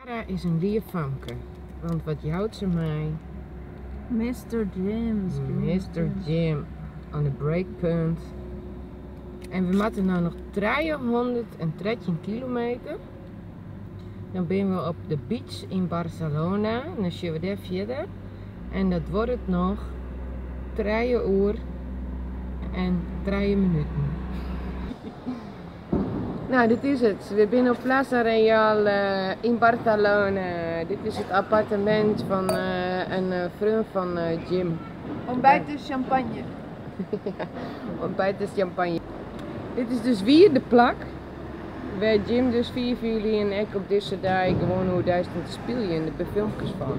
Sarah is in leaf famke, want wat jout se my? Mr. Jim. Mr. Jim aan de breakpunt. En we moeten nou nog 313 kilometer. Dan zijn we op de beach in Barcelona. En dan zien we daar verder. En dat wordt het nog 3 uur en 3 minuten. Nou, dit is het. We zijn op Plaza Real in Barcelona. Dit is het appartement van een vriend van Jim. Ontbijt is champagne. Ja, ontbijt is champagne. Dit is dus weer de plak waar Jim dus 4 juli en ik op deze dag gewoon hoe daar stond te spelen in de filmpjes van.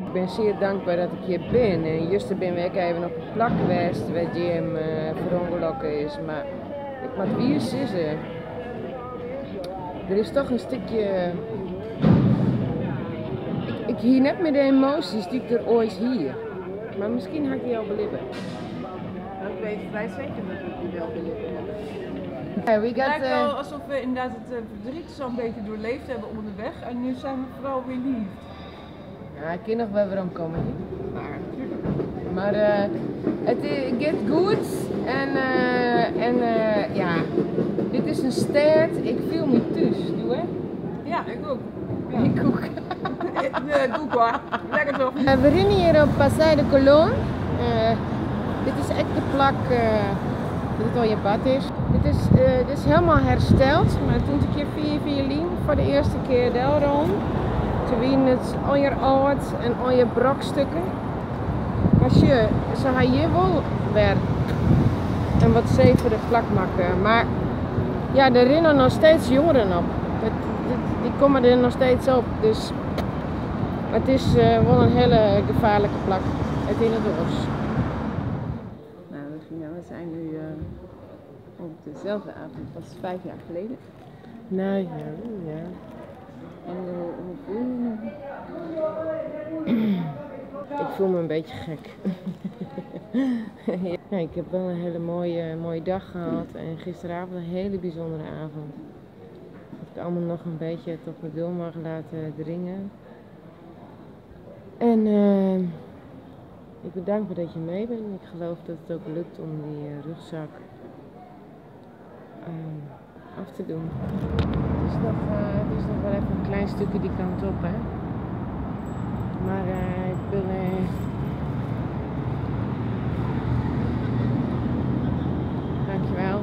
Ik ben zeer dankbaar dat ik hier ben. En juist ben ik even op een plak geweest waar Jim verongelukken is. Maar ik moet weer zeggen, er is toch een stukje... Ik hier net meer de emoties die ik er ooit hier. Maar misschien had ik die al beleven. Nou, ik weet vrij zeker dat we die wel beleven hebben. Yeah, we got, Het lijkt wel alsof we inderdaad het verdriet zo'n beetje doorleefd hebben onderweg. En nu zijn we vooral relieved. Ja, ik kan nog wel weer omkomen hier. Maar het gaat goed. En ja, dit is een stad. Ik voel me thuis, doe hè? Ja, ik ook. Ja. Ik ook. Nee, doe ik hoor. Lekker toch? We rennen hier op Passeig de Colón. Dit is echt de plak dat het al je bad is. Dit is helemaal hersteld. Maar toen ik hier 4 violin voor de eerste keer delron. Toen wien het al je oud en al je brokstukken. Maar ze gaan hier wel weer en wat zevere plak maken. Maar ja, er rennen nog steeds jongeren op. Die komen er nog steeds op. Dus het is wel een hele gevaarlijke plak. Het in het oors. Nou, Regina, we zijn nu op dezelfde avond. Dat was 5 jaar geleden. Nou ja, ja. En hoe voel je je nu? Ik voel me een beetje gek. Ja, ik heb wel een hele mooie dag gehad en gisteravond een hele bijzondere avond. Dat ik allemaal nog een beetje tot mijn doel mag laten dringen. En ik ben dankbaar dat je mee bent. Ik geloof dat het ook lukt om die rugzak af te doen. Het is nog wel even een klein stukje die kant op, hè. Maar ik ben... Dankjewel.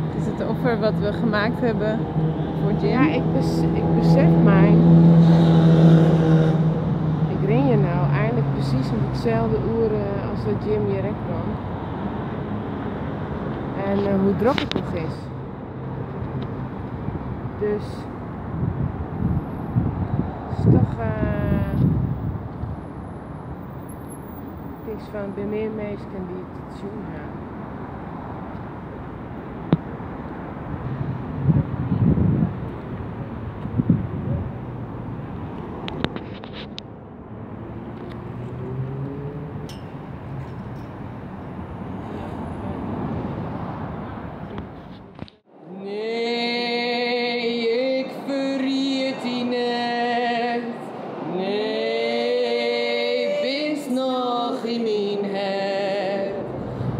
Het is het offer wat we gemaakt hebben voor Jim. Ja, ik besef mij. Ik ren je nou eindelijk precies op hetzelfde uur als dat Jim hier kwam. En hoe druk het nog is. Dus het is toch het is van bij meer mensen die het zien hebben.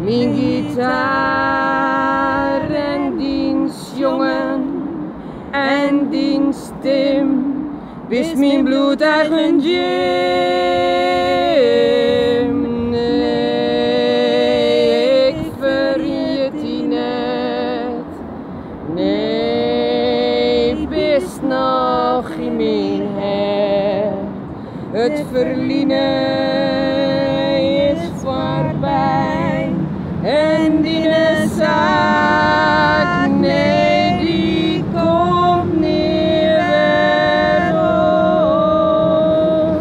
Mijn gitaar en diens jongen en diens stem, wist mijn bloed eigen Jim. Nee, ik vergeet die net. Nee, bist nog in mijn hart. Het verliezen is voorbij. En die zaak, nee, die komt niet weer om.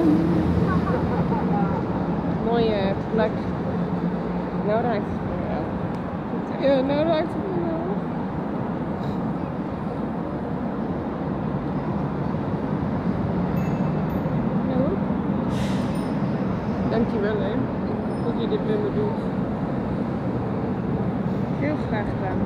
Mooie plek. Nou raakt het me wel. Ja, nou raakt het me wel. Dankjewel hè, dat je dit met me doet. Heel graag gedaan.